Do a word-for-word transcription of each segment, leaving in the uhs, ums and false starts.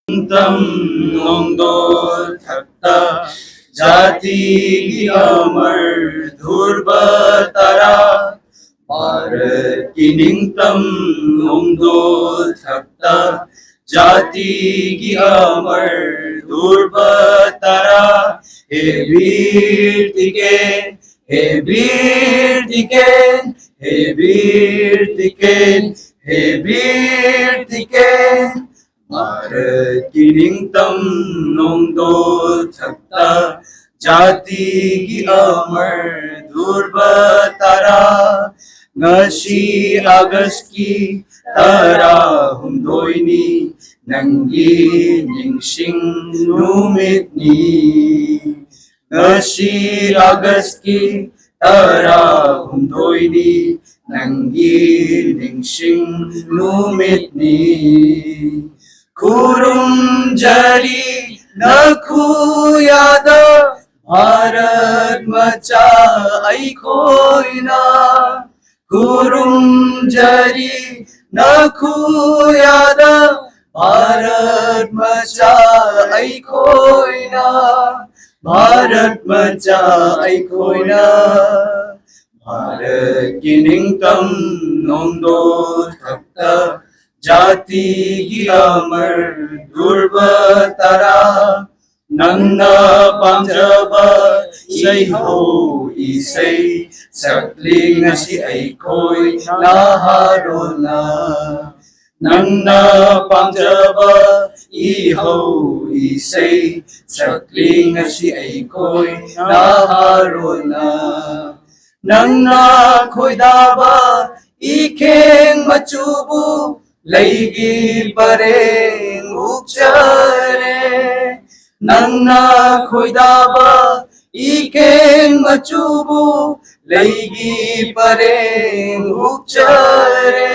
ꯅꯤꯡꯇꯝ ꯅꯣꯡꯗꯣꯜ ꯊꯛꯇ ꯖꯥꯇꯤꯒꯤ ꯑꯃꯔ ꯙ꯭ꯔꯨꯕ ꯇꯥꯔꯥ, ꯚꯥꯔꯠꯀꯤ ꯅꯤꯡꯇꯝ ꯅꯣꯡꯗꯣꯜ ꯊꯛꯇ ꯖꯥꯇꯤꯒꯤ ꯑꯃꯔ ꯙ꯭ꯔꯨꯕ ꯇꯥꯔꯥ, ꯍꯦ ꯕꯤꯔ ꯇꯤꯀꯦꯟ, ꯍꯦ ꯕꯤꯔ ꯇꯤꯀꯦꯟ, ꯍꯦ ꯕꯤꯔ ꯇꯤꯀꯦꯟ, ꯍꯦ ꯕꯤꯔ ꯇꯤꯀꯦꯟ, ꯚꯥꯔꯠꯀꯤ ꯅꯤꯡꯇꯝ ꯅꯣꯡꯗꯣꯜ ꯊꯛꯇ ꯖꯥꯇꯤꯒꯤ ꯑꯃꯔ ꯙ꯭ꯔꯨꯕ ꯇꯥꯔꯥ꯫ ꯉꯁꯤ ꯑꯥꯒꯁꯀꯤ ꯇꯔꯥꯍꯨꯝꯗꯣꯏꯅꯤ, ꯅꯪꯒꯤ ꯅꯤꯡꯁꯤꯡ ꯅꯨꯃꯤꯠꯅꯤ꯫ ꯉꯁꯤ ꯑꯥꯒꯁꯀꯤ ꯇꯔꯥꯍꯨꯝꯗꯣꯏꯅꯤ, ꯅꯪꯒꯤ ꯅꯤꯡꯁꯤꯡ ꯅꯨꯃꯤꯠꯅꯤ꯫ ꯈꯨꯔꯨꯝꯖꯔꯤ ꯅꯈꯨꯌꯥꯗ ꯚꯥꯔꯠ ꯃꯆꯥ ꯑꯩꯈꯣꯏꯅ꯫ ꯈꯨꯔꯨꯝꯖꯔꯤ ꯅꯈꯨꯌꯥꯗ ꯚꯥꯔꯠ ꯃꯆꯥ ꯑꯩꯈꯣꯏꯅ, ꯚꯥꯔꯠ ꯃꯆꯥ ꯑꯩꯈꯣꯏꯅ꯫ ꯚꯥꯔꯠꯀꯤ ꯅꯤꯡꯇꯝ ꯅꯣꯡꯗꯣꯜ ꯊꯛꯇ ꯖꯥꯇꯤꯒꯤ ꯑꯃꯔ ꯙ꯭ꯔꯨꯕ ꯇꯥꯔꯥ, ꯅꯪꯅ ꯄꯥꯝꯖꯕ ꯏꯍꯧ ꯏꯁꯩ ꯁꯛꯂꯤ ꯉꯁꯤ ꯑꯩꯈꯣꯏ ꯅꯍꯥꯔꯣꯜꯅ꯫ ꯅꯪꯅ ꯄꯥꯝꯖꯕ ꯏꯍꯧ ꯏꯁꯩ ꯁꯛꯂꯤ ꯉꯁꯤ ꯑꯩꯈꯣꯏ ꯅꯍꯥꯔꯣꯜꯅ꯫ ꯅꯪꯅ ꯈꯣꯏꯗꯥꯕ ꯏꯈꯦꯡ ꯃꯆꯨꯕꯨ ꯂꯩꯒꯤ ꯄꯔꯦꯡ ꯍꯨꯛꯆꯔꯦ꯫ ꯅꯪꯅ ꯈꯣꯏꯗꯥꯕ ꯏꯈꯦꯡ ꯃꯆꯨꯕꯨ ꯂꯩꯒꯤ ꯄꯔꯦꯡ ꯍꯨꯛꯆꯔꯦ꯫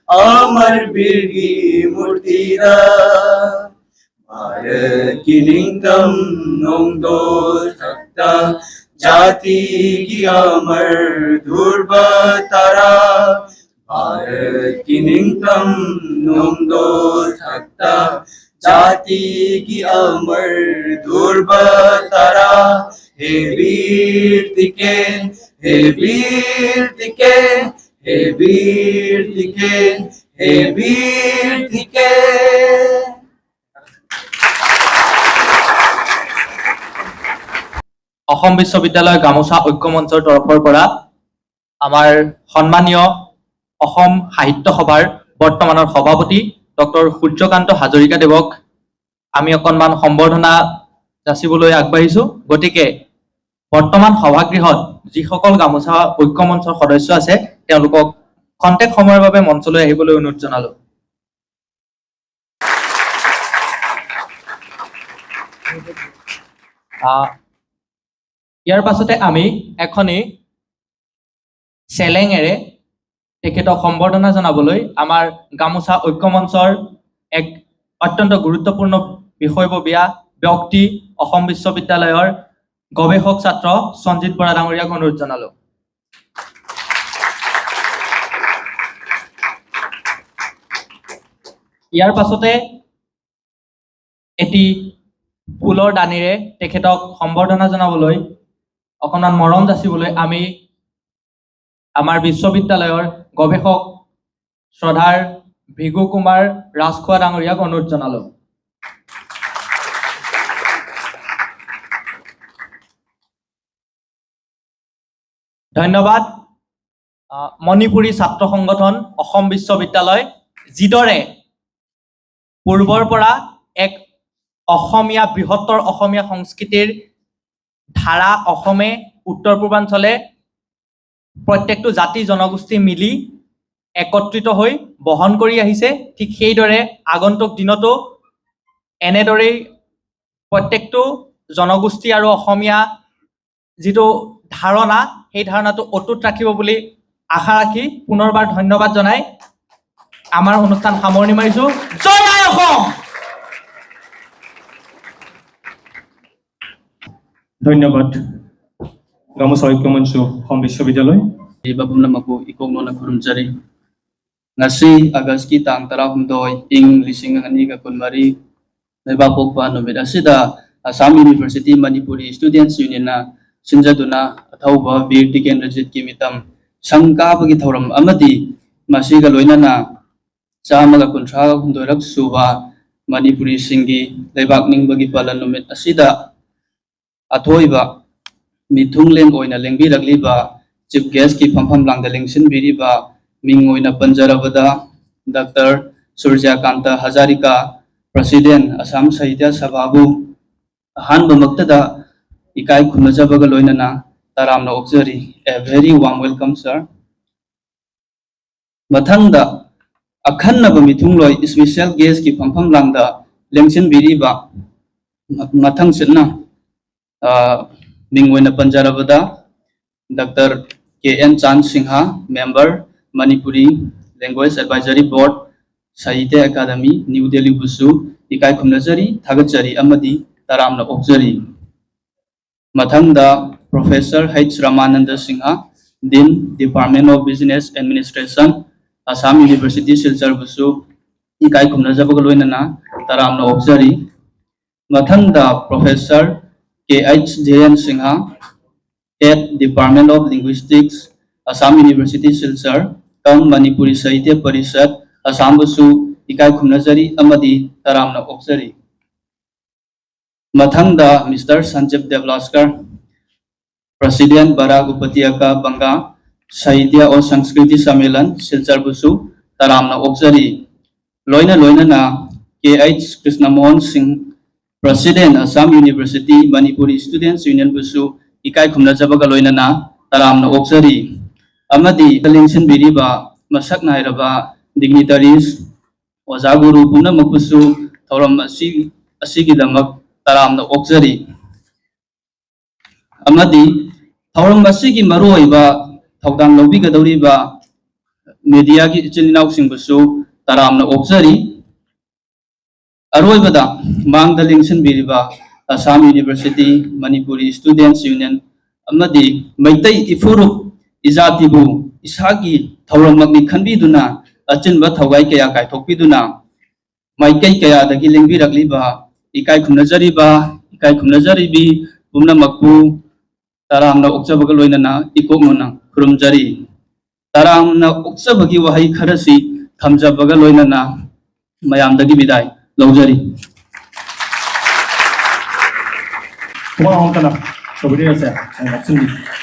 ꯑꯃꯔ ꯕꯤꯔꯒꯤ ꯃꯨꯔꯇꯤꯗ ꯚꯥꯔꯠꯀꯤ ꯅꯤꯡꯇꯝ ꯅꯣꯡꯗꯣꯜ ꯊꯛꯇ ꯖꯥꯇꯤꯒꯤ ꯑꯃꯔ ꯙ꯭ꯔꯨꯕ ꯇꯥꯔꯥ, ꯚꯥꯔꯠꯀꯤ ꯅꯤꯡꯇꯝ ꯅꯣꯡꯗꯣꯜ ꯊꯛꯇ ꯖꯥꯇꯤꯒꯤ ꯑꯃꯔ ꯙ꯭ꯔꯨꯕ ꯇꯥꯔꯥ, ꯍꯦ ꯕꯤꯔ ꯇꯤꯀꯦꯟ, ꯍꯦ ꯕꯤꯔ ꯇꯤꯀꯦꯟ, ꯍꯦ ꯕꯤꯔ ꯇꯤꯀꯦꯟ, ꯍꯦ ꯕꯤꯔ ꯇꯤꯀꯦꯟ। অসম বিশ্ববিদ্যালয় গামোচা ঐক্য মঞ্চৰ তৰফৰ পৰা আমাৰ সন্মানীয় অসম সাহিত্য সভাৰ বৰ্তমানৰ সভাপতি ডক্টৰ সূৰ্যকান্ত হাজৰিকা দেৱক আমি অকণমান সম্বৰ্ধনা যাচিবলৈ আগবাঢ়িছো। গতিকে বৰ্তমান সভাগৃহত যিসকল গামোচা ঐক্য মঞ্চৰ সদস্য আছে, তেওঁলোকক খন্তেক সময়ৰ বাবে মঞ্চলৈ আহিবলৈ অনুৰোধ জনালো। আহ, ইয়াৰ পাছতে আমি এখনি চেলেঙেৰে তেখেতক সম্বৰ্ধনা জনাবলৈ আমাৰ গামোচা ঐক্য মঞ্চৰ এক অত্যন্ত গুৰুত্বপূৰ্ণ বিষয়ববীয়া ব্যক্তি, অসম বিশ্ববিদ্যালয়ৰ গৱেষক ছাত্ৰ সঞ্জিত বৰা ডাঙৰীয়াক অনুৰোধ জনালো। ইয়াৰ পাছতে এটি ফুলৰ দানিৰে তেখেতক সম্বৰ্ধনা জনাবলৈ, অকণমান মৰম যাচিবলৈ আমি আমাৰ বিশ্ববিদ্যালয়ৰ গৱেষক শ্ৰদ্ধাৰ ভৃগু কুমাৰ ৰাজখোৱা ডাঙৰীয়াক অনুৰোধ জনালোঁ। ধন্যবাদ। আহ, মণিপুৰী ছাত্ৰ সংগঠন অসম বিশ্ববিদ্যালয় যিদৰে পূৰ্বৰ পৰা এক অসমীয়া, বৃহত্তৰ অসমীয়া সংস্কৃতিৰ ধাৰা অসমে উত্তৰ পূৰ্বাঞ্চলে প্ৰত্যেকটো জাতি জনগোষ্ঠী মিলি একত্ৰিত হৈ বহন কৰি আহিছে, ঠিক সেইদৰে আগন্তুক দিনতো এনেদৰেই প্ৰত্যেকটো জনগোষ্ঠী আৰু অসমীয়া যিটো ধাৰণা, সেই ধাৰণাটো অটুট ৰাখিব বুলি আশা ৰাখি পুনৰবাৰ ধন্যবাদ জনাই আমাৰ অনুষ্ঠান সামৰণি মাৰিছো। জয় আই অসম! ধন্যবাদ। গামোচা ঐক্য মঞ্চ অসম বিশ্ববিদ্যালয়। ꯂꯩꯕ ꯄꯨꯝꯅꯃꯛꯄꯨ ꯏꯀꯣꯛ ꯅꯣꯟꯅ ꯈꯨꯔꯨꯝꯖꯔꯤ꯫ ꯉꯁꯤ ꯑꯥꯒꯁꯀꯤ ꯇꯥꯡ ꯇꯔꯥꯍꯨꯝꯗꯣꯏ, ꯏꯪ ꯂꯤꯁꯤꯡ ꯑꯅꯤꯒ ꯀꯨꯟꯃꯔꯤ, ꯂꯩꯕꯥꯛꯄꯣꯛꯄ ꯅꯨꯃꯤꯠ ꯑꯁꯤꯗ ꯑꯁꯥꯝ ꯌꯨꯅꯤꯚꯔꯁꯤꯇꯤ ꯃꯅꯤꯄꯨꯔꯤ ꯁ꯭ꯇꯨꯗꯦꯟꯠꯁ ꯌꯨꯅꯤꯌꯟꯅ ꯁꯤꯟꯖꯗꯨꯅ ꯑꯊꯧꯕ ꯕꯤꯔ ꯇꯤꯀꯦꯟꯗ꯭ꯔꯖꯤꯠꯀꯤ ꯃꯤꯇꯝ ꯁꯪ ꯀꯥꯕꯒꯤ ꯊꯧꯔꯝ ꯑꯃꯗꯤ ꯃꯁꯤꯒ ꯂꯣꯏꯅꯅ ꯆꯥꯝꯃꯒ ꯀꯨꯟꯊ꯭ꯔꯥ ꯍꯨꯝꯗꯣꯏꯔꯛ ꯁꯨꯕ ꯃꯅꯤꯄꯨꯔꯤꯁꯤꯡꯒꯤ ꯂꯩꯕꯥꯛ ꯅꯤꯡꯕꯒꯤ ꯄꯥꯂꯟ ꯅꯨꯃꯤꯠ ꯑꯁꯤꯗ ꯑꯊꯣꯏꯕ ꯃꯤꯊꯨꯡꯂꯦꯟ ꯑꯣꯏꯅ ꯂꯦꯡꯕꯤꯔꯛꯂꯤꯕ ꯆꯤꯐ ꯒꯦꯁ꯭ꯠꯀꯤ ꯐꯝꯐꯝ ꯂꯥꯡꯗ ꯂꯦꯡꯁꯤꯟꯕꯤꯔꯤꯕ ꯃꯤꯡ ꯑꯣꯏꯅ ꯄꯟꯖꯔꯕꯗ ꯗꯥꯛꯇꯔ ꯁꯨꯔꯖ꯭ꯌꯀꯥꯟꯇ ꯍꯖꯥꯔꯤꯀꯥ, ꯄ꯭ꯔꯁꯤꯗꯦꯟꯠ ꯑꯁꯥꯝ ꯁꯥꯍꯤꯇ꯭ꯌ ꯁꯚꯥꯕꯨ ꯑꯍꯥꯟꯕꯃꯛꯇꯗ ꯏꯀꯥꯏ ꯈꯨꯝꯅꯖꯕꯒ ꯂꯣꯏꯅꯅ ꯇꯔꯥꯝꯅ ꯑꯣꯛꯆꯔꯤ꯫ A very warm welcome, sir. ꯃꯊꯪꯗ ꯑꯈꯟꯅꯕ ꯃꯤꯊꯨꯡꯂꯣꯏ ꯏꯁꯄꯤꯁꯦꯜ ꯒꯦꯁ꯭ꯠꯀꯤ ꯐꯝꯐꯝ ꯂꯥꯡꯗ ꯂꯦꯡꯁꯤꯟꯕꯤꯔꯤꯕ ꯃ-, ꯃꯊꯪꯁꯤꯠꯅ, ꯑ, ꯃꯤꯡ ꯑꯣꯏꯅ ꯄꯟꯖꯔꯕꯗ doctor K N Chan Singh, member, Manipuri language advisory board, Sahitya Akademi, new ꯗꯦꯜꯂꯤꯕꯨꯁꯨ ꯏꯀꯥꯏ ꯈꯨꯝꯅꯖꯔꯤ, ꯊꯥꯒꯠꯆꯔꯤ ꯑꯃꯗꯤ ꯇꯔꯥꯝꯅ ꯑꯣꯛꯆꯔꯤ꯫ ꯃꯊꯪꯗ professor H Ramananda Singh, dean, department of business administration, Assam university ꯁꯤꯜꯆꯔꯕꯨꯁꯨ ꯏꯀꯥꯏ ꯈꯨꯝꯅꯖꯕꯒ ꯂꯣꯏꯅꯅ ꯇꯔꯥꯝꯅ ꯑꯣꯛꯆꯔꯤ꯫ ꯃꯊꯪꯗ professor K H J N Singh, head, department of linguistics, Assam university Silchar, cum Manipuri Sahitya Parishad, ꯑꯁꯥꯝꯕꯨꯁꯨ ꯏꯀꯥꯏ ꯈꯨꯝꯅꯖꯔꯤ ꯑꯃꯗꯤ ꯇꯔꯥꯝꯅ ꯑꯣꯛꯆꯔꯤ꯫ ꯃꯊꯪꯗ mister Sanjib Deblaskar, president Barak Upatyaka Banga Sahitya or ꯁꯪꯁꯀ꯭ꯔꯤꯇꯤ Sammelan ꯁꯤꯜꯆꯔꯕꯨꯁꯨ ꯇꯔꯥꯝꯅ ꯑꯣꯛꯆꯔꯤ꯫ ꯂꯣꯏꯅ ꯂꯣꯏꯅꯅ ꯀꯦ ꯑꯩꯆ ꯀ꯭ꯔꯤꯁꯅꯃꯣꯍꯟ ꯁꯤꯡ, ꯄ꯭ꯔꯁꯤꯗꯦꯟ ꯑꯁꯥꯝ ꯌꯨꯅꯤꯚꯔꯁꯤꯇꯤ ꯃꯅꯤꯄꯨꯔꯤ ꯁ꯭ꯇꯨꯗꯦꯟꯠꯁ ꯌꯨꯅꯤꯌꯟꯕꯨꯁꯨ ꯏꯀꯥꯏ ꯈꯨꯝꯅꯖꯕꯒ ꯂꯣꯏꯅꯅ ꯇꯔꯥꯝꯅ ꯑꯣꯛꯆꯔꯤ꯫ ꯑꯃꯗꯤ ꯂꯦꯡꯁꯤꯟꯕꯤꯔꯤꯕ ꯃꯁꯛ ꯅꯥꯏꯔꯕ ꯗꯤꯒꯅꯤꯇꯔꯤꯁ, ꯑꯣꯖꯥ ꯒꯨꯔꯨ ꯄꯨꯝꯅꯃꯛꯄꯨꯁꯨ ꯊꯧꯔꯝ ꯑꯁꯤ, ꯑꯁꯤꯒꯤꯗꯃꯛ ꯇꯔꯥꯝꯅ ꯑꯣꯛꯆꯔꯤ꯫ ꯑꯃꯗꯤ ꯊꯧꯔꯝ ꯑꯁꯤꯒꯤ ꯃꯔꯨꯑꯣꯏꯕ ꯊꯧꯗꯥꯡ ꯂꯧꯕꯤꯒꯗꯧꯔꯤꯕ ꯃꯦꯗꯤꯌꯥꯒꯤ ꯏꯆꯤꯜ ꯏꯅꯥꯎꯁꯤꯡꯕꯨꯁꯨ ꯇꯔꯥꯝꯅ ꯑꯣꯛꯆꯔꯤ꯫ ꯑꯔꯣꯏꯕꯗ ꯃꯥꯡꯗ ꯂꯦꯡꯁꯤꯟꯕꯤꯔꯤꯕ ꯑꯁꯥꯝ ꯌꯨꯅꯤꯚꯔꯁꯤꯇꯤ, ꯃꯅꯤꯄꯨꯔꯤ ꯁ꯭ꯇꯨꯗꯦꯟꯠꯁ ꯌꯨꯅꯤꯌꯟ ꯑꯃꯗꯤ ꯃꯩꯇꯩ ꯏꯐꯨꯔꯨꯞ ꯏꯖꯥꯇꯤꯕꯨ ꯏꯁꯥꯒꯤ ꯊꯧꯔꯝꯃꯛꯅꯤ ꯈꯟꯕꯤꯗꯨꯅ ꯑꯆꯤꯟꯕ ꯊꯧꯒꯥꯏ ꯀꯌꯥ ꯀꯥꯏꯊꯣꯛꯄꯤꯗꯨꯅ ꯃꯥꯏꯀꯩ ꯀꯌꯥꯗꯒꯤ ꯂꯦꯡꯕꯤꯔꯛꯂꯤꯕ ꯏꯀꯥꯏ ꯈꯨꯝꯅꯖꯔꯤꯕ, ꯏꯀꯥꯏ ꯈꯨꯝꯅꯖꯔꯤꯕꯤ ꯄꯨꯝꯅꯃꯛꯄꯨ ꯇꯔꯥꯝꯅ ꯑꯣꯛꯆꯕꯒ ꯂꯣꯏꯅꯅ ꯏꯀꯣꯛ ꯅꯣꯟꯅ ꯈꯨꯔꯨꯝꯖꯔꯤ꯫ ꯇꯔꯥꯝꯅ ꯑꯣꯛꯆꯕꯒꯤ ꯋꯥꯍꯩ ꯈꯔꯁꯤ ꯊꯝꯖꯕꯒ ꯂꯣꯏꯅꯅ ꯃꯌꯥꯝꯗꯒꯤ ꯕꯤꯗꯥꯏ ꯂꯧꯖꯔꯤ꯫ ꯄꯨꯡ ꯑꯍꯨꯝ ꯀꯅꯥ ꯇꯧꯕꯤꯔꯤꯕꯁꯦ? ꯑꯩ ꯂꯧꯁꯤꯟꯕꯤꯒꯦ꯫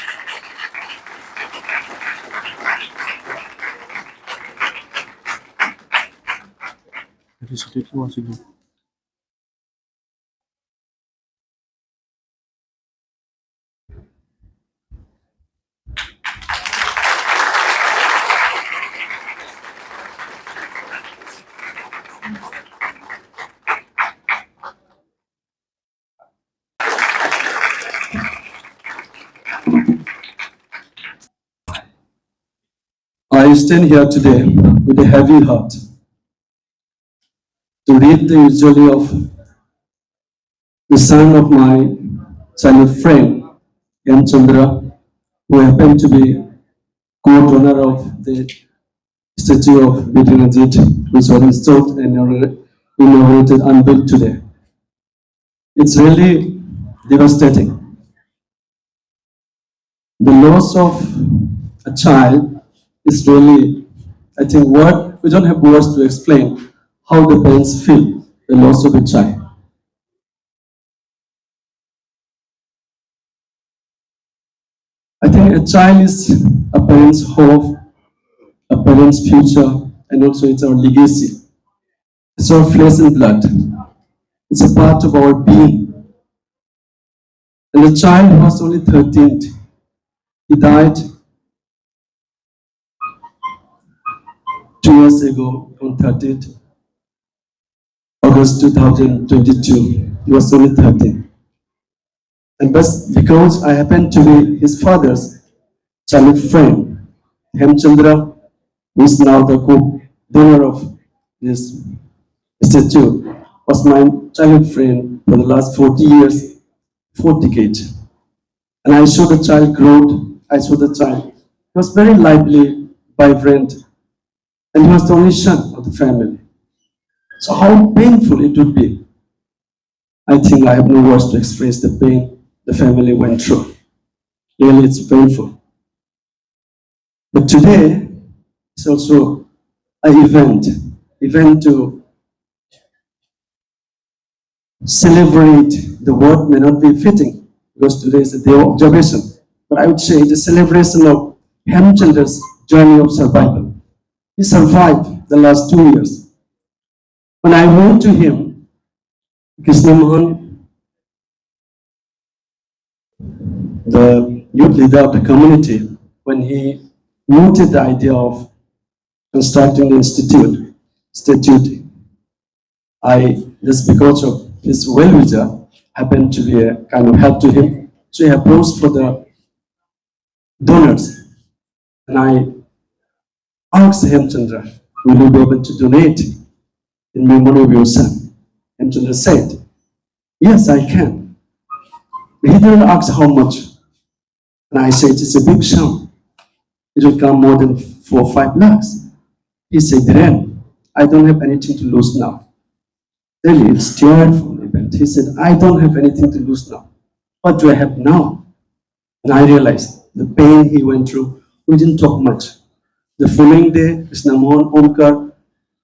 I stand here today with a heavy heart to read the eulogy of the son of my childhood friend, M Chandra, who happened to be co-donor of the statue of Bidyanath Ji, which was installed and inaugurated, unveiled today. It's really devastating. The loss of a child is really, I think, what we don't have words to explain how the parents feel the loss of a child. I think a child is a parent's hope, a parent's future, and also it's our legacy. It's our flesh and blood. It's a part of our being. And the child who was only thirteen, he died two years ago on thirteenth August two thousand twenty-two. He was only thirteen. And best because I happened to be his father's childhood friend, Hemchandra, who is now the co-donor of this statue, was my childhood friend for the last forty years, four decades. And I saw the child growth, I saw the child. He was very lively, vibrant, and he was the only son of the family. So how painful it would be. I think I have no words to express the pain the family went through. Really, it's painful. But today is also an event, event to celebrate. The word may not be fitting because today is a day of observation. But I would say it's a celebration of Hemchandra's journey of survival. He survived the last two years. When I went to him, Krishna Mohan, the youth leader of the community, when he mooted the idea of constructing the institute, statue, I, just because of his well-wisher, happened to be a kind of help to him. So he approached for the donors. And I asked Hemchandra, "Will you be able to donate in memory of your son?" Hemchandra said, "Yes, I can." He didn't ask how much. And I said, "It's a big sum. It will come more than four, five lakhs." He said, "Dhiren, I don't have anything to lose now." Really, it's tearful event. He said, "I don't have anything to lose now. What do I have now?" And I realized the pain he went through, We didn't talk much. The following day, Krishna Mohan Omkar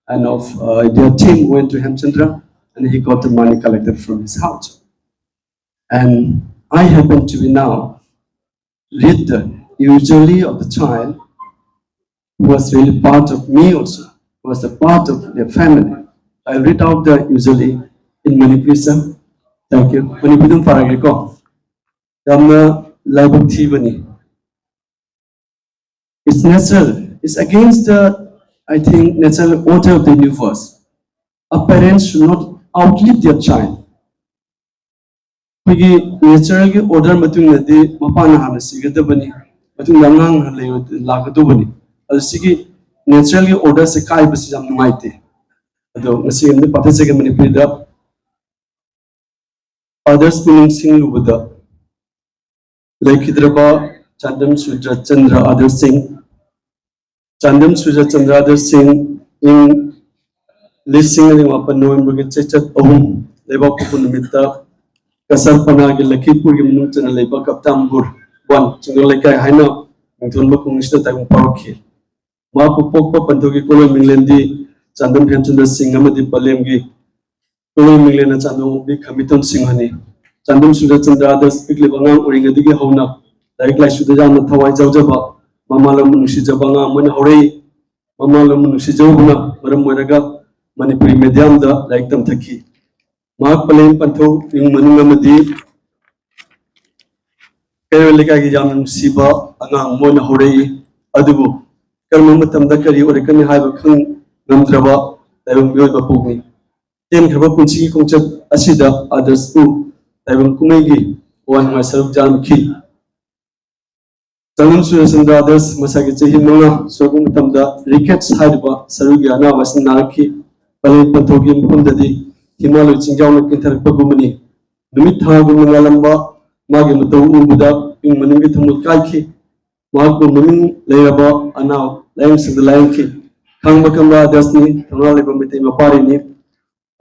and of uh, their team went to Hemchandra, and he got the money collected from his house. And I happen to be now read the usually of the child who was really part of me also, who was a part of their family. I read out the usually in Manipuri, sir. Thank you. ꯃꯅꯤꯄꯨꯔꯤꯗ ꯑꯗꯨꯝ ꯄꯥꯔꯒꯦꯀꯣ꯫ ꯌꯥꯝꯅ ꯂꯥꯏꯕꯛ ꯊꯤꯕꯅꯤ꯫ It's natural. It's against the, I think, natural order of the universe. A parent should not outlive their child. ꯑꯩꯈꯣꯏꯒꯤ natural ꯒꯤ order ꯃꯇꯨꯡ ꯏꯟꯅꯗꯤ ꯃꯄꯥꯅ ꯍꯥꯟꯅ ꯁꯤꯒꯗꯕꯅꯤ, ꯃꯇꯨꯡꯗ ꯑꯉꯥꯡ ꯂꯩ-, ꯂꯥꯛꯀꯗꯧꯕꯅꯤ꯫ ꯑꯗꯨ ꯁꯤꯒꯤ natural ꯒꯤ order ꯁꯦ ꯀꯥꯏꯕꯁꯤ ꯌꯥꯝ ꯅꯨꯡꯉꯥꯏꯇꯦ꯫ ꯑꯗꯣ ꯉꯁꯤ ꯑꯃꯗꯤ ꯄꯥꯊꯖꯒꯦ ꯃꯅꯤꯄꯨꯔꯤꯗ꯫ Others ꯄꯨꯛꯅꯤꯡ ꯁꯤꯡꯂꯨꯕꯗ ꯂꯩꯈꯤꯗ꯭ꯔꯕ ꯆꯥꯟꯗꯝ ꯁꯨꯔꯖ ꯆꯟꯗ꯭ꯔ ꯑꯥꯗꯔ ꯁꯤꯡ꯫ ꯆꯥꯟꯗꯝ ꯁꯨꯔꯖ ꯆꯟꯗ꯭ꯔ ꯑꯥꯗꯔ ꯁꯤꯡ ꯏꯪ ꯂꯤꯁꯤꯡ ꯑꯅꯤ ꯃꯥꯄꯟ ꯅꯣꯕꯦꯝꯕꯔꯒꯤ ꯆꯩꯆꯠ ꯑꯍꯨꯝ ꯂꯩꯕꯥꯛ ꯄꯣꯛꯄ ꯅꯨꯃꯤꯠꯇ ꯀꯁꯔ ꯄꯅꯥꯒꯤ ꯂꯈꯤꯄꯨꯔꯒꯤ ꯃꯅꯨꯡ ꯆꯟꯅ ꯂꯩꯕ ꯀꯞꯇꯥꯝꯕꯨꯔ ꯋꯥꯟ ꯆꯤꯡꯗꯣꯟ ꯂꯩꯀꯥꯏ ꯍꯥꯏꯅ ꯃꯤꯡꯊꯣꯟꯕ ꯈꯨꯡꯒꯪꯁꯤꯗ ꯇꯥꯏꯕꯪ ꯐꯥꯎꯔꯛꯈꯤ꯫ ꯃꯍꯥꯛꯄꯨ ꯄꯣꯛꯄ ꯄꯟꯊꯧꯒꯤ ꯀꯣꯂꯣꯝ ꯃꯤꯡꯂꯦꯟꯗꯤ ꯆꯥꯟꯗꯝ ꯍꯦꯝꯆꯟꯗ꯭ꯔ ꯁꯤꯡ ꯑꯃꯗꯤ ꯄꯂꯦꯝꯒꯤ ꯀꯣꯂꯣꯝ ꯃꯤꯡꯂꯦꯟꯅ ꯆꯥꯟꯗꯝ ꯑꯣꯡꯕꯤ ꯈꯝꯕꯤꯇꯣꯟ ꯁꯤꯡꯍꯅꯤ꯫ ꯆꯥꯟꯗꯝ ꯁꯨꯔꯖꯆꯟꯗ꯭ꯔ ꯑꯥꯗꯔꯁ ꯄꯤꯛꯂꯤꯕ ꯑꯉꯥꯡ ꯑꯣꯏꯔꯤꯉꯩꯗꯒꯤ ꯍꯧꯅ ꯂꯥꯏꯔꯤꯛ ꯂꯥꯏꯁꯨꯗ ꯌꯥꯝꯅ ꯊꯋꯥꯏ ꯌꯥꯎꯖꯕ, ꯃꯃꯥ ꯂꯣꯟꯕꯨ ꯅꯨꯡꯁꯤꯖꯕ ꯑꯉꯥꯡ ꯑꯃ ꯑꯣꯏꯅ ꯍꯧꯔꯛꯏ꯫ ꯃꯃꯥ ꯂꯣꯟꯕꯨ ꯅꯨꯡꯁꯤꯖꯕꯅ ꯃꯔꯝ ꯑꯣꯏꯔꯒ ꯃꯅꯤꯄꯨꯔꯤ medium ꯗ ꯂꯥꯏꯔꯤꯛ ꯇꯝꯊꯈꯤ꯫ ꯃꯍꯥꯛ ꯄꯂꯦꯝ ꯄꯟꯊꯧ ꯏꯃꯨꯡ ꯃꯅꯨꯡ ꯑꯃꯗꯤ ꯀꯩꯔꯣꯜ ꯂꯩꯀꯥꯏꯒꯤ ꯌꯥꯝꯅ ꯅꯨꯡꯁꯤꯕ ꯑꯉꯥꯡ ꯑꯃ ꯑꯣꯏꯅ ꯍꯧꯔꯛꯏ꯫ ꯑꯗꯨꯕꯨ ꯀꯔꯝꯕ ꯃꯇꯝꯗ ꯀꯔꯤ ꯑꯣꯏꯔꯛꯀꯅꯤ ꯍꯥꯏꯕ ꯈꯪ ꯉꯝꯗ꯭ꯔꯕ ꯇꯥꯏꯕꯪ ꯃꯤꯑꯣꯏꯕ ꯄꯣꯛꯅꯤ꯫ ꯇꯦꯟꯈ꯭ꯔꯕ ꯄꯨꯟꯁꯤꯒꯤ ꯈꯣꯡꯆꯠ ꯑꯁꯤꯗ ꯑꯥꯗꯔꯁꯄꯨ ꯇꯥꯏꯕꯪ ꯀꯨꯝꯍꯩꯒꯤ ꯑꯋꯥ ꯅꯨꯡꯉꯥꯏ ꯁꯔꯨꯛ ꯌꯥꯔꯝꯈꯤ꯫ ꯆꯥꯟꯗꯝ ꯁꯨꯔꯖꯆꯟꯗ꯭ꯔ ꯑꯥꯗꯔꯁ ꯃꯁꯥꯒꯤ ꯆꯍꯤ ꯃꯉꯥ ꯁꯨꯔꯛꯄ ꯃꯇꯝꯗ rickets ꯍꯥꯏꯔꯤꯕ ꯁꯔꯨꯒꯤ ꯑꯅꯥꯕ ꯑꯁꯤꯅ ꯅꯥꯔꯛꯈꯤ꯫ ꯄꯂꯦꯝ ꯄꯟꯊꯧꯒꯤ ꯃꯐꯝꯗꯗꯤ ꯍꯤꯃꯥꯂꯣꯏ ꯆꯤꯡꯖꯥꯎꯅ ꯀꯤꯟꯊꯔꯛꯄꯒꯨꯝꯕꯅꯤ꯫ ꯅꯨꯃꯤꯠ ꯊꯥꯒꯨꯝꯅ ꯉꯥꯜꯂꯝꯕ ꯃꯥꯒꯤ ꯃꯇꯧ ꯎꯕꯗ ꯏꯃꯨꯡ ꯃꯅꯨꯡꯒꯤ ꯊꯃꯣꯏ ꯀꯥꯏꯈꯤ꯫ ꯃꯍꯥꯛꯄꯨ ꯃꯃꯤꯡ ꯂꯩꯔꯕ ꯑꯅꯥ ꯂꯥꯌꯦꯡꯁꯪꯗ ꯂꯥꯌꯦꯡꯈꯤ꯫ ꯈꯥꯡꯕ ꯀꯟꯕ ꯑꯥꯗꯔꯁꯅꯤ, ꯊꯧꯅꯥ ꯂꯩꯕ ꯃꯩꯇꯩ ꯃꯄꯥꯔꯤꯅꯤ꯫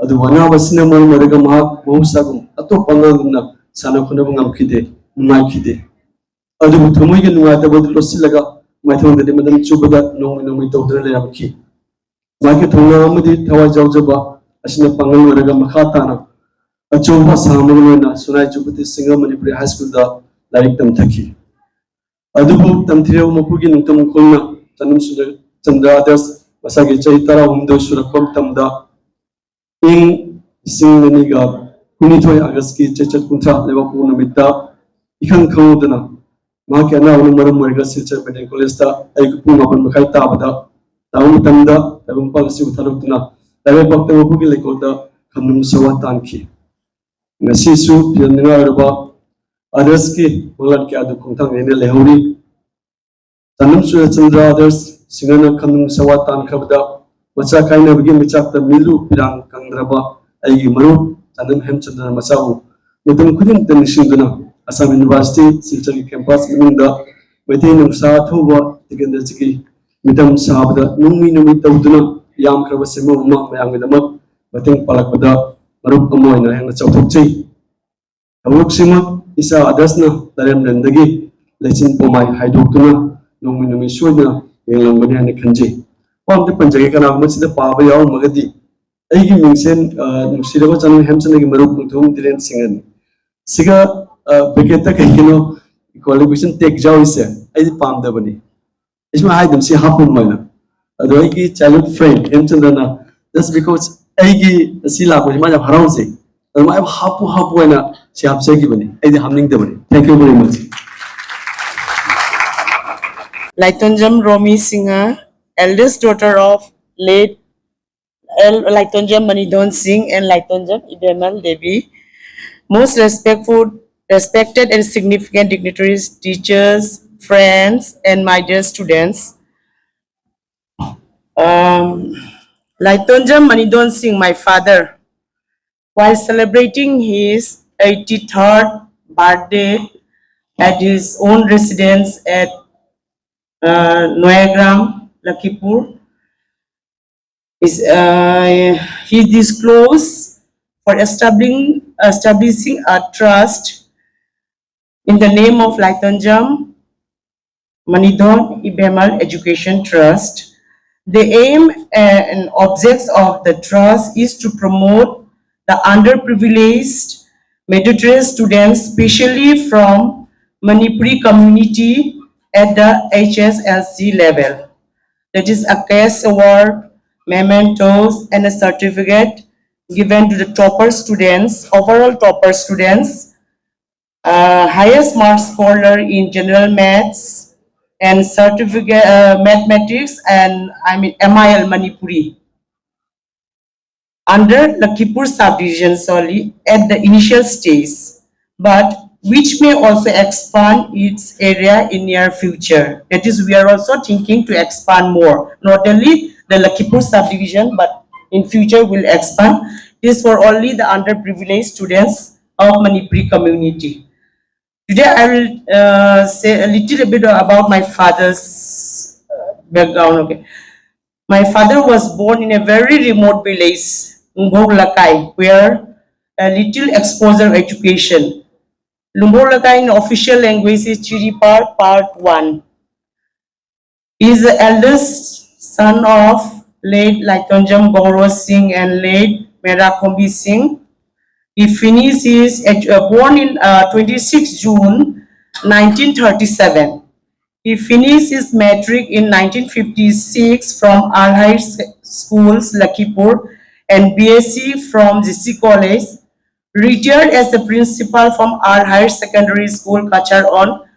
ꯑꯗꯨꯕꯨ ꯑꯅꯥꯕ ꯑꯁꯤꯅ ꯃꯔꯝ ꯑꯣꯏꯔꯒ ꯃꯍꯥꯛ ꯃꯍꯧꯁꯥꯒꯨꯝ ꯑꯇꯣꯞꯄ ꯑꯉꯥꯡꯒꯨꯝꯅ ꯁꯥꯟꯅ ꯈꯣꯠꯅꯕ ꯉꯝꯈꯤꯗꯦ, ꯅꯨꯡꯉꯥꯏꯈꯤꯗꯦ꯫ ꯑꯗꯨꯕꯨ ꯊꯃꯣꯏꯒꯤ ꯅꯨꯡꯉꯥꯏꯇꯕ ꯑꯗꯨ ꯂꯣꯠꯁꯤꯜꯂꯒ ꯃꯥꯏꯊꯣꯡꯗꯗꯤ ꯃꯇꯝ ꯆꯨꯞꯄꯗ ꯅꯣꯡꯃꯩ ꯅꯣꯡꯃꯩ ꯇꯧꯗꯨꯅ ꯂꯩꯔꯝꯈꯤ꯫ ꯃꯍꯥꯛꯀꯤ ꯊꯧꯅꯥ ꯑꯃꯗꯤ ꯊꯋꯥꯏ ꯌꯥꯎꯖꯕ ꯑꯁꯤꯅ ꯄꯥꯡꯒꯜ ꯑꯣꯏꯔꯒ ꯃꯈꯥ ꯇꯥꯅ ꯑꯆꯧꯕ ꯑꯁꯥ ꯑꯃꯒ ꯂꯣꯏꯅ ꯁꯨꯅꯥꯏ ꯖꯨꯕꯤꯂꯤ ꯁꯤꯡꯍ ꯃꯅꯤꯄꯨꯔꯤ ꯍꯥꯏ ꯁ꯭ꯀꯨꯜꯗ ꯂꯥꯏꯔꯤꯛ ꯇꯝꯊꯈꯤ꯫ ꯑꯗꯨꯕꯨ ꯇꯝꯊꯤꯔꯕ ꯃꯄꯨꯒꯤ ꯅꯤꯡꯇꯝ ꯈꯣꯡꯅ ꯆꯅꯝ ꯆꯟꯗ꯭ꯔ ꯑꯥꯗꯔꯁ ꯃꯁꯥꯒꯤ ꯆꯍꯤ ꯇꯔꯥꯍꯨꯝꯗꯣꯏ ꯁꯨꯔꯛꯄ ꯃꯇꯝꯗ ꯏꯪ ꯂꯤꯁꯤꯡ ꯑꯅꯤꯒ ꯀꯨꯟꯅꯤꯊꯣꯏ ꯑꯥꯒꯁꯀꯤ ꯆꯩꯆꯠ ꯀꯨꯟꯊ꯭ꯔꯥ ꯂꯩꯕꯥꯛꯄꯣꯛꯄ ꯅꯨꯃꯤꯠꯇ ꯏꯈꯪ ꯈꯪꯍꯧꯗꯅ ꯃꯍꯥꯛꯀꯤ ꯑꯅꯥꯕꯅ ꯃꯔꯝ ꯑꯣꯏꯔꯒ ꯁꯤꯜꯆꯔ ꯃꯦꯗꯤꯀꯦꯜ ꯀꯣꯂꯦꯖꯇ ꯑꯌꯨꯛ ꯄꯨꯡ ꯃꯥꯄꯟ ꯃꯈꯥꯏ ꯇꯥꯕꯗ ꯇꯥꯕ ꯃꯇꯝꯗ ꯇꯥꯏꯕꯪꯄꯥꯟ ꯑꯁꯤꯕꯨ ꯊꯥꯗꯣꯛꯇꯨꯅ ꯂꯥꯏꯕꯛ ꯄꯥꯛꯇ ꯃꯄꯨꯒꯤ ꯂꯩꯀꯣꯜꯗ ꯈꯝꯅꯨꯡ ꯁꯋꯥ ꯇꯥꯟꯈꯤ꯫ ꯉꯁꯤꯁꯨ ꯐꯤꯔꯝ ꯅꯤꯡꯉꯥꯏ ꯑꯣꯏꯔꯕ ꯑꯥꯗꯔꯁꯀꯤ ꯃꯪꯂꯥꯟ ꯀꯌꯥꯗꯨ ꯈꯣꯡꯊꯥꯡ ꯅꯦꯅ ꯂꯩꯍꯧꯔꯤ꯫ ꯆꯅꯝ ꯁꯨꯔꯆꯟꯗ꯭ꯔ ꯑꯥꯗꯔꯁ ꯁꯤꯡꯍꯅ ꯈꯝꯅꯨꯡ ꯁꯋꯥ ꯇꯥꯟꯈ꯭ꯔꯕꯗ ꯃꯆꯥ ꯀꯥꯏꯅꯕꯒꯤ ꯃꯩꯆꯥꯛꯇ ꯃꯤꯠꯂꯨ ꯄꯤꯔꯥꯡ ꯀꯪꯗ꯭ꯔꯕ ꯑꯩꯒꯤ ꯃꯔꯨꯞ ꯆꯅꯝ ꯍꯦꯝꯆꯟꯗ꯭ꯔ ꯃꯆꯥꯕꯨ ꯃꯇꯝ ꯈꯨꯗꯤꯡꯃꯛꯇ ꯅꯤꯡꯁꯤꯡꯗꯨꯅ ꯑꯁꯥꯝ ꯌꯨꯅꯤꯚꯔꯁꯤꯇꯤ ꯁꯤꯜꯆꯔꯒꯤ ꯀꯦꯝꯄꯁ ꯃꯅꯨꯡꯗ ꯃꯩꯇꯩ ꯅꯨꯡꯁꯥ ꯑꯊꯧꯕ ꯇꯤꯀꯦꯟꯗ꯭ꯔꯖꯤꯒꯤ ꯃꯤꯇꯝ ꯁꯥꯕꯗ ꯅꯨꯃꯤ ꯅꯨꯃꯤ ꯇꯧꯗꯨꯅ ꯌꯥꯝꯈ꯭ꯔꯕ ꯁꯦꯟꯐꯝ ꯑꯃ ꯃꯌꯥꯝꯒꯤꯗꯃꯛ ꯃꯇꯦꯡ ꯄꯥꯡꯂꯛꯄꯗ ꯃꯔꯨꯞ ꯑꯃ ꯑꯣꯏꯅ ꯑꯩꯍꯥꯛꯅ ꯆꯥꯎꯊꯣꯛꯆꯩ꯫ ꯊꯕꯛꯁꯤꯃꯛ ꯏꯆꯥ ꯑꯥꯗꯔꯁꯅ ꯂꯥꯏꯔꯦꯝꯂꯦꯟꯗꯒꯤ ꯂꯩꯆꯤꯟ ꯄꯣꯃꯥꯏ ꯍꯥꯏꯗꯣꯛꯇꯨꯅ ꯅꯣꯡꯃ ꯅꯨꯃꯤꯠ ꯁꯣꯏꯗꯅ ꯌꯦꯡꯂꯝꯒꯅꯤ ꯍꯥꯏꯅ ꯈꯟꯖꯩ꯫ ꯋꯥ ꯑꯝꯇ ꯄꯟꯖꯒꯦ, ꯀꯅꯥꯒꯨꯝꯕ ꯁꯤꯗ ꯄꯥꯕ ꯌꯥꯎꯔꯝꯃꯒꯗꯤ ꯑꯩꯒꯤ ꯃꯤꯡꯁꯦ, ꯑ, ꯅꯨꯡꯁꯤꯔꯕ ꯆꯅꯝ ꯍꯦꯝꯆꯟꯗ꯭ꯔꯒꯤ ꯃꯔꯨꯞ ꯃꯨꯊꯨꯝ ꯙꯤꯔꯦꯟ ꯁꯤꯡꯍꯅꯤ꯫ ꯁꯤꯒ, ꯑ, ꯕ꯭ꯔꯦꯀꯦꯠꯇ ꯀꯩꯒꯤꯅꯣ ꯀ꯭ꯋꯥꯂꯤꯐꯤꯀꯦꯁꯟ ꯇꯦꯛ ꯌꯥꯎꯔꯤꯁꯦ? ꯑꯩꯗꯤ ꯄꯥꯝꯗꯕꯅꯤ꯫ ꯑꯩ ꯁꯨꯃꯥꯏꯅ ꯍꯥꯏꯗꯕ, ꯁꯤ ꯍꯥꯞꯄꯝꯃꯣ ꯍꯥꯏꯅ꯫ ꯑꯗꯣ ꯑꯩꯒꯤ childhood friend ꯍꯦꯝꯆꯟꯗ꯭ꯔꯅ just because ꯑꯩꯒꯤ ꯁꯤ ꯂꯥꯛꯄꯁꯤ ꯃꯥ ꯌꯥꯝ ꯍꯔꯥꯎꯖꯩ, ꯑꯗꯣ ꯃꯥ ꯌꯥꯝ ꯍꯥꯞꯄꯨ ꯍꯥꯞꯄꯨ ꯍꯥꯏꯅ ꯁꯤ ꯍꯥꯞꯆꯈꯤꯕꯅꯤ, ꯑꯩꯗꯤ ꯍꯥꯞꯅꯤꯡꯗꯕꯅꯤ꯫ Thank you very much. Laitonjam Romi Singha, eldest daughter of late L. Laitonjam Manidon Singh and Laitonjam Ibemal Devi. Most respectful, respected and significant dignitaries, teachers, friends, and my dear students. Um, Laitonjam Manidon Singh, my father, while celebrating his eighty-third birthday at his own residence at uh, Noyagram, Lakhipur, is, uh, he disclosed for establishing, establishing a trust in the name of Laitonjam Manidhon Ibhemal Education Trust. The aim and objects of the trust is to promote the underprivileged meritorious students, specially from Manipuri community at the H S L C level. That is a cash award, mementos, and a certificate given to the topper students, overall topper students, uh, highest mark scorer in general maths and certificate uh, mathematics and I mean M I L Manipuri under Lakhipur subdivision solely at the initial stage, but which may also expand its area in near future. That is, we are also thinking to expand more, not only the Lakhipur subdivision, but in future will expand. This for only the underprivileged students of Manipuri community. Today I will uh, say a little bit about my father's uh, background. Okay, my father was born in a very remote village, Ngbok Lakai, where a little exposure education. Lumbok Lakai in official language is Chiripar Part One. He is the eldest son of late Laitonjam Gaurav Singh and late Mera Kombi Singh. He finished his edu- uh, born in uh, twenty-six June nineteen thirty-seven. He finished his matric in nineteen fifty-six from Alhai Schools, Lakhipur, and B S C from G C College. Retired as the principal from our higher secondary school, Cachar, on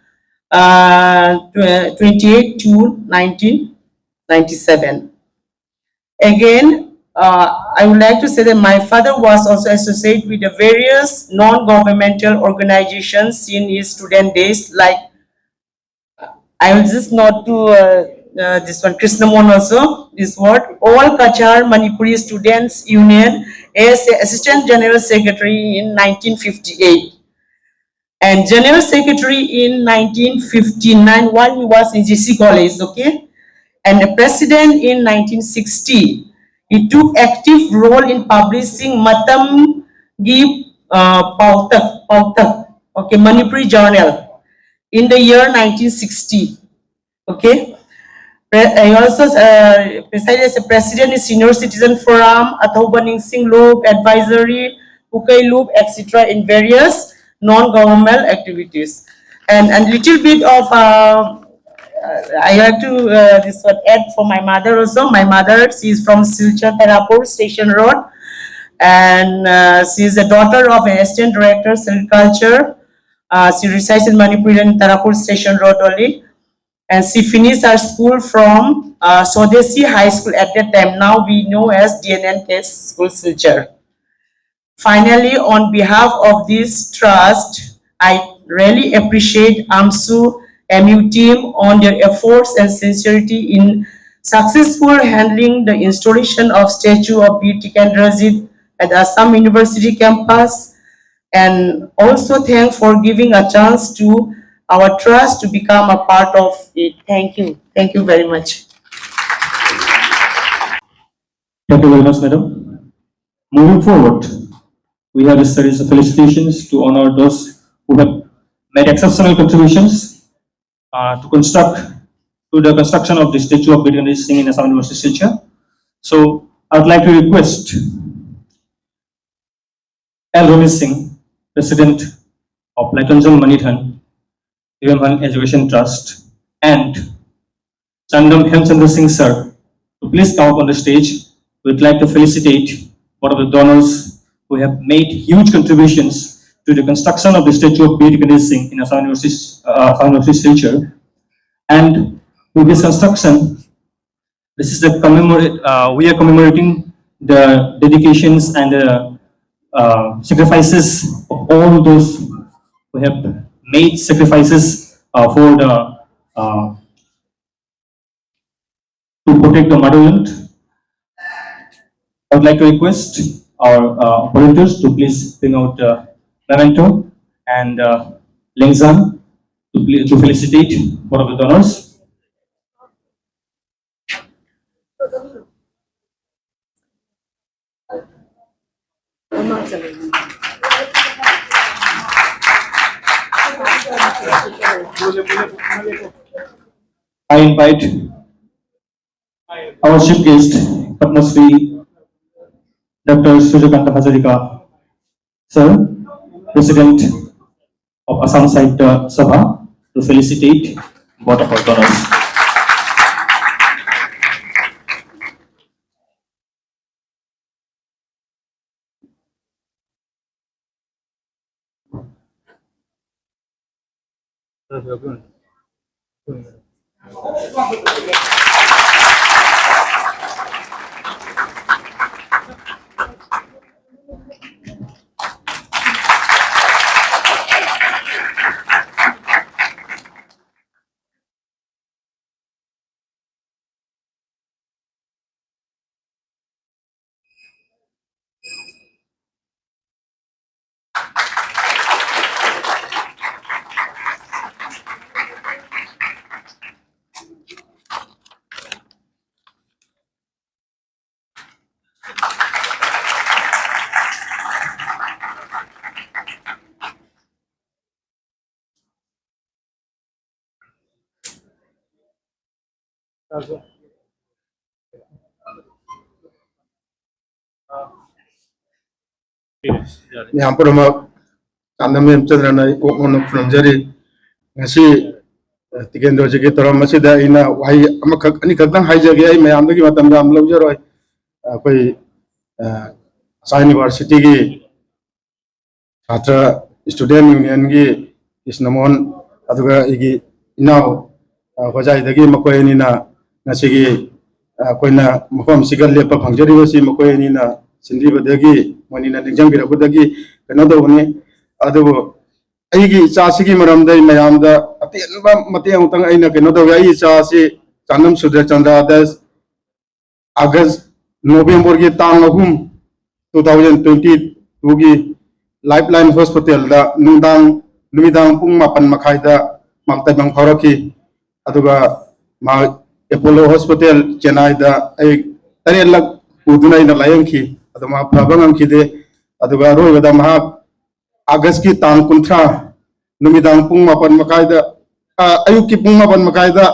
uh, tw- twenty-eight June nineteen ninety-seven. Again, uh, I would like to say that my father was also associated with the various non-governmental organizations in his student days, like I will just note to uh, uh, this one, Krishnamon also, this word, All Cachar Manipuri Students Union as a Assistant General Secretary in nineteen fifty-eight and General Secretary in nineteen fifty-nine while he was in G C College, okay? And a President in nineteen sixty. He took active role in publishing Matam Gi uh, Pautak, Pautak, okay, Manipuri Journal in the year nineteen sixty. Okay. Pre- I also uh, preside as a president in Senior Citizen Forum, Athouba Ningsing Lup, Advisory, Ukei Lup, et cetera in various non-governmental activities. And a little bit of uh, uh, I like to uh, this one add for my mother also. My mother, she is from Silchar Tarapur Station Road, and uh, she is the daughter of an assistant director, Silchar. Uh, she resides in Manipur in Tarapur Station Road only. And she finished her school from uh, Swadeshi High School at that time. Now we know as D N N K School Silchar. Finally, on behalf of this trust, I really appreciate AMSU M U team on their efforts and sincerity in successful handling the installation of statue of Birtikendra Jit at Assam University campus, and also thank for giving a chance to our trust to become a part of it. Thank you. Thank you very much. Thank you very much, madam. Moving forward, we have a series of felicitations to honor those who have made exceptional contributions uh, to construct to the construction of the statue of Birtikendra Singh in Assam University Silchar. So I would like to request L Romesh Singh, President of Laitongjam Manidhan Development Education Trust, and Chandam Hemchandra Singh sir to please come up on the stage. We'd like to felicitate one of the donors who have made huge contributions to the construction of the statue of Birtikendra Singh in Assam University, uh, Assam University Silchar. And with this construction, this is the commemorate. Uh, we are commemorating the dedications and the uh, sacrifices of all those who have made sacrifices uh, for the uh, to protect the motherland. I would like to request our uh, volunteers to please bring out the memento and uh, lengzan to, pl- to felicitate one of the donors. I invite our chief guest, Padma Shri Doctor Surya Kanta Hazarika, sir, President of Assam Sahitya Sabha, to felicitate both of our donors. ꯃꯌꯥꯝ ꯄꯨꯝꯅꯃꯛ ꯆꯥꯟꯅ ꯃꯦꯝ ꯆꯟꯗ꯭ꯔꯅ ꯑꯩ ꯀꯣꯛ ꯉꯥꯎꯅ ꯈꯨꯔꯨꯝꯖꯔꯤ꯫ ꯉꯁꯤ, ꯑ, ꯇꯤꯀꯦꯟꯗ꯭ꯔꯖꯤꯠꯀꯤ ꯊꯧꯔꯝ ꯑꯁꯤꯗ ꯑꯩꯅ ꯋꯥꯍꯩ ꯑꯃꯈꯛ ꯑꯅꯤꯈꯛꯇꯪ ꯍꯥꯏꯖꯒꯦ꯫ ꯑꯩ ꯃꯌꯥꯝꯗꯒꯤ ꯃꯇꯝ ꯌꯥꯝ ꯂꯧꯖꯔꯣꯏ꯫ ꯑꯩꯈꯣꯏ, ꯑ, ꯑꯁꯥ ꯌꯨꯅꯤꯚꯔꯁꯤꯇꯤꯒꯤ ꯁꯥꯇ꯭ꯔ, ꯏꯁꯇꯨꯗꯦꯟ ꯌꯨꯅꯤꯌꯟꯒꯤ ꯀ꯭ꯔꯤꯁꯅꯃꯣꯍꯟ, ꯑꯗꯨꯒ ꯑꯩꯒꯤ ꯏꯅꯥꯎ, ꯑ, ꯍꯣꯖꯥꯏꯗꯒꯤ ꯃꯈꯣꯏ ꯑꯅꯤꯅ ꯉꯁꯤꯒꯤ, ꯑ, ꯑꯩꯈꯣꯏꯅ ꯃꯐꯝꯁꯤꯒ ꯂꯦꯞꯄ ꯐꯪꯖꯔꯤꯕꯁꯤ ꯃꯈꯣꯏ ꯑꯅꯤꯅ ꯁꯤꯟꯕꯤꯕꯗꯒꯤ, ꯃꯣꯏ ꯑꯅꯤꯅ ꯅꯤꯡꯁꯤꯡꯕꯤꯔꯛꯄꯗꯒꯤ ꯀꯩꯅꯣ ꯇꯧꯕꯅꯤ꯫ ꯑꯗꯨꯕꯨ ꯑꯩꯒꯤ ꯏꯆꯥꯁꯤꯒꯤ ꯃꯔꯝꯗ ꯑꯩ ꯃꯌꯥꯝꯗ ꯑꯇꯦꯟꯕ ꯃꯇꯦꯛ ꯑꯃꯨꯛꯇꯪ ꯑꯩꯅ ꯀꯩꯅꯣ ꯇꯧꯒꯦ꯫ ꯑꯩꯒꯤ ꯏꯆꯥꯁꯤ ꯆꯥꯅꯝ ꯁꯨꯗ꯭ꯔꯆꯟꯗ꯭ꯔ ꯗꯥꯁ ꯑꯥꯒꯁ, ꯅꯣꯕꯦꯝꯕꯔꯒꯤ ꯇꯥꯡ ꯑꯍꯨꯝ, two thousand twenty twoꯒꯤ ꯂꯥꯏꯐ ꯂꯥꯏꯟ ꯍꯣꯁꯄꯤꯇꯥꯜꯗ ꯅꯨꯡꯗꯥꯡ, ꯅꯨꯃꯤꯗꯥꯡ ꯄꯨꯡ ꯃꯥꯄꯟ ꯃꯈꯥꯏꯗ ꯃꯥ ꯇꯥꯏꯕꯪ ꯐꯥꯎꯔꯛꯈꯤ꯫ ꯑꯗꯨꯒ ꯃꯥ ꯑꯦꯄꯣꯂꯣ ꯍꯣꯁꯄꯤꯇꯥꯜ ꯆꯦꯟꯅꯥꯏꯗ ꯑꯩ ꯇꯔꯦꯠꯂꯛ ꯄꯨꯗꯨꯅ ꯑꯩꯅ ꯂꯥꯌꯦꯡꯈꯤ꯫ ꯑꯗꯨ ꯃꯥ ꯐꯕ ꯉꯝꯈꯤꯗꯦ꯫ ꯑꯗꯨꯒ ꯑꯔꯣꯏꯕꯗ ꯃꯍꯥꯛ ꯑꯥꯒꯁꯀꯤ ꯇꯥꯡ ꯀꯨꯟꯊ꯭ꯔꯥ ꯅꯨꯃꯤꯗꯥꯡ ꯄꯨꯡ ꯃꯥꯄꯟ ꯃꯈꯥꯏꯗ, ꯑ, ꯑꯌꯨꯛꯀꯤ ꯄꯨꯡ ꯃꯥꯄꯟ ꯃꯈꯥꯏꯗ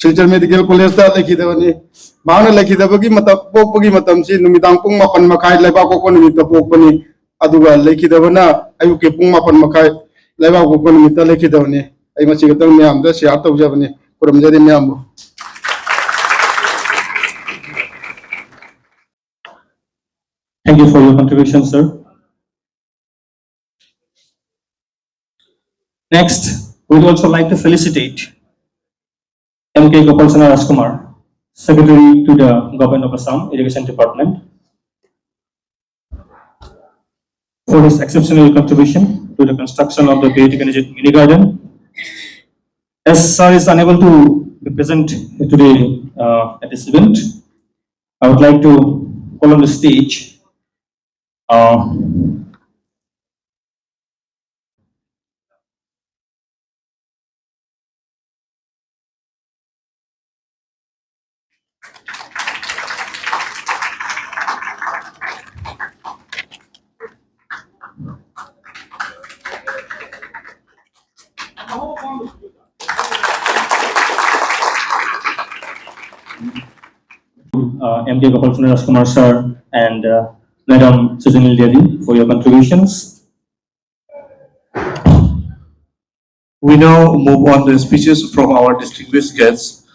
ꯁꯤꯜꯆꯔ ꯃꯦꯗꯤꯀꯦꯜ ꯀꯣꯂꯦꯖꯇ ꯂꯩꯈꯤꯗꯕꯅꯤ꯫ ꯃꯍꯥꯛꯅ ꯂꯩꯈꯤꯗꯕꯒꯤ ꯃꯇꯝ, ꯄꯣꯛꯄꯒꯤ ꯃꯇꯝꯁꯤ ꯅꯨꯃꯤꯗꯥꯡ ꯄꯨꯡ ꯃꯥꯄꯟ ꯃꯈꯥꯏ ꯂꯩꯕꯥꯛ ꯄꯣꯛꯄ ꯅꯨꯃꯤꯠꯇ ꯄꯣꯛꯄꯅꯤ꯫ ꯑꯗꯨꯒ ꯂꯩꯈꯤꯗꯕꯅ ꯑꯌꯨꯛꯀꯤ ꯄꯨꯡ ꯃꯥꯄꯟ ꯃꯈꯥꯏ ꯂꯩꯕꯥꯛ ꯄꯣꯛꯄ ꯅꯨꯃꯤꯠꯇ ꯂꯩꯈꯤꯗꯕꯅꯤ꯫ ꯑꯩ ꯃꯁꯤ ꯈꯛꯇꯪ ꯃꯌꯥꯝꯗ ꯁꯤꯌꯥꯔ ꯇꯧꯖꯕꯅꯤ꯫ ꯈꯨꯔꯨꯝꯖꯔꯤ ꯃꯌꯥꯝꯕꯨ꯫ Thank you for your contribution, sir. Next, we would also like to felicitate M K Gopalsena Rajkumar, Secretary to the Government of Assam Education Department, for his exceptional contribution to the construction of the Beit Ganejit Mini Garden. As sir is unable to be present today, uh, at this event, I would like to call on the stage, uh, uh, M K Gopalsena Rajkumar sir and, uh, Madam Sujani Devi for your contributions. We now move on to speeches from our distinguished guests.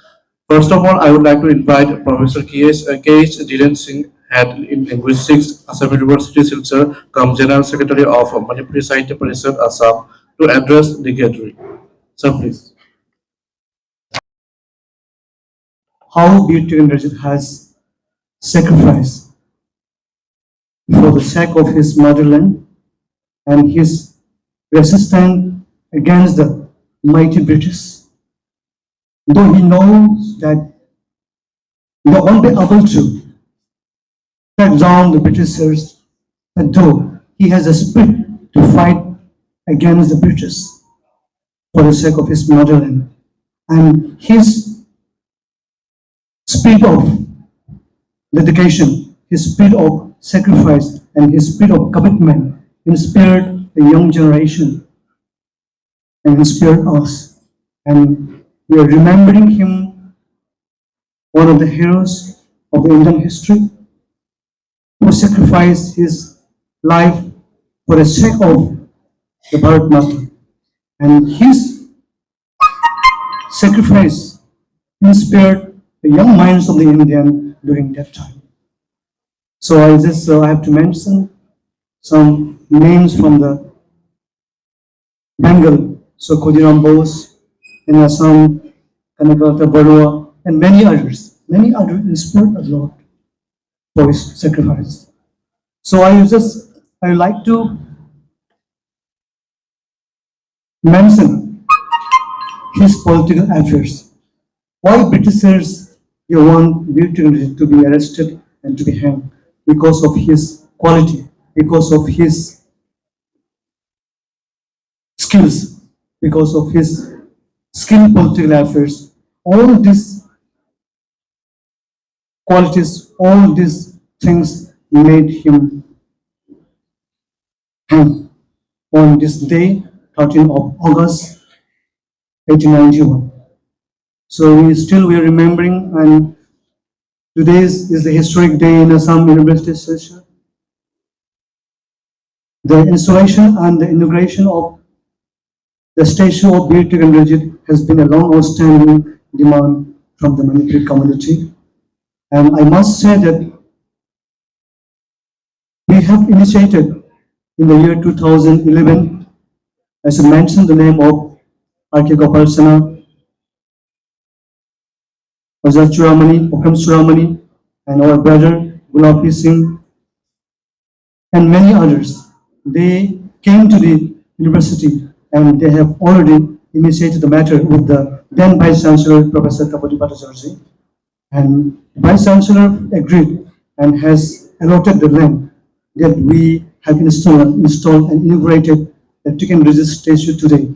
First of all, I would like to invite Professor K H, uh, K H Dhiren Singh, Head in Linguistics, Assam University, Silchar, cum General Secretary of Manipuri Sahitya Parishad, Assam, to address the gathering. Sir, please. How Birtya Indrajit has sacrificed for the sake of his motherland and his resistance against the mighty British, though he knows that he won't be able to track down the Britishers, but though he has a spirit to fight against the British for the sake of his motherland. And his spirit of dedication, his spirit of sacrifice, and his spirit of commitment inspired the young generation and inspired us. And we are remembering him one of the heroes of the Indian history, who sacrificed his life for the sake of the Bharat Mata. And his sacrifice inspired the young minds of the Indian during that time. So I just uh, I have to mention some names from the Bengal. So Khudiram Bose, in Assam, Kanakalata Barua, and many others. Many others inspired a lot for his sacrifice. So I just I like to mention his political affairs. Why Britishers they want Birtyagan to be arrested and to be hanged? Because of his quality, because of his skills, because of his skilled political affairs. All these qualities, all these things made him hang on this day, thirteenth of August, eighteen ninety-one. So we still we are remembering, and today is, is the historic day in Assam University session. The installation and the inauguration of the statue of Birtyagan Ranjit has been a long outstanding demand from the Manipuri community. And I must say that we have initiated in the year two thousand eleven, as I mentioned the name of R K Gopal Sena, Ajay Chudamani, Okram Chudamani, and our brother Gulapi Singh, and many others. They came to the university and they have already initiated the matter with the then Vice Chancellor Professor Tapati Bhattacharjee. And Vice Chancellor agreed and has allotted the land that we have installed, installed and inaugurated the Tiken Rijit statue today.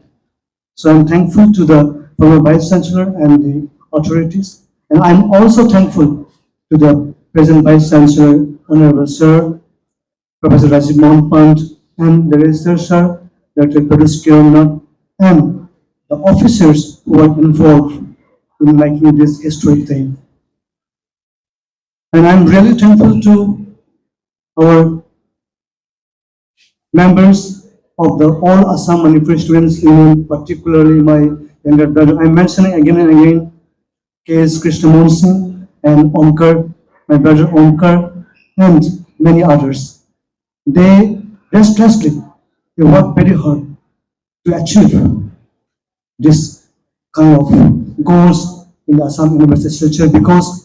So I'm thankful to the former Vice Chancellor and the authorities. And I'm also thankful to the present Vice Chancellor, Honorable Sir Professor Rajiv Mohan Pant, and the Registrar Sir, Doctor Pradyut Kiran Nath, and the officers who are involved in making this historic day. And I'm really thankful to our members of the All Assam Manipuri Students Union, particularly my younger brother. I'm mentioning again and again K S Krishnamohan Singh and Omkar, my brother Omkar, and many others. They restlessly, they work very hard to achieve this kind of goals in the Assam University structure, because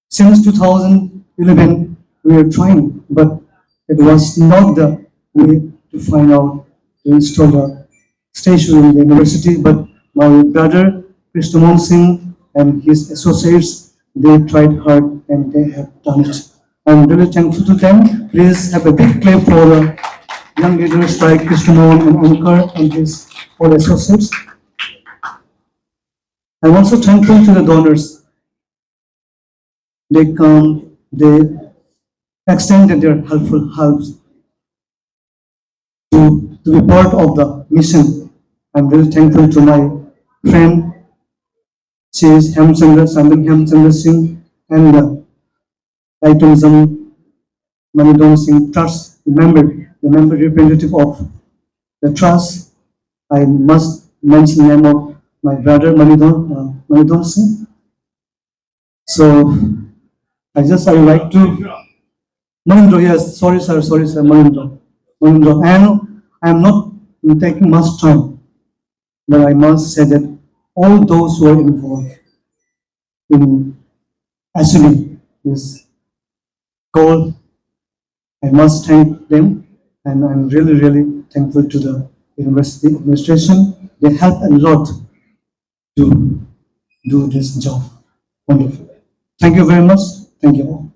since two thousand eleven we are trying, but it was not the way to find out to install the station in the university. But my brother Krishnamohan Singh and his associates, they tried hard and they have done it. I'm really thankful to them. Please have a big clap for the young leaders like Krishnamohan and Omkar and his all associates. I'm also thankful to the donors. They come, they extended their helpful helps to, to be part of the mission. I'm really thankful to my friend, she is Hemchandra, Sandip Hemchandra Singh, and the Raitumzam Manidon Singh Trust, the member, the member representative of the trust. I must mention name of my brother Manidon, uh, Manidon Singh. So I just, I would like to, Manindra, yes, sorry sir, sorry sir, Manindra, Manindra. And I'm not taking much time, but I must say that all those who are involved in achieving this goal, I must thank them, and I'm really, really thankful to the university administration. They help a lot to do this job. Wonderful. Thank you very much. Thank you all.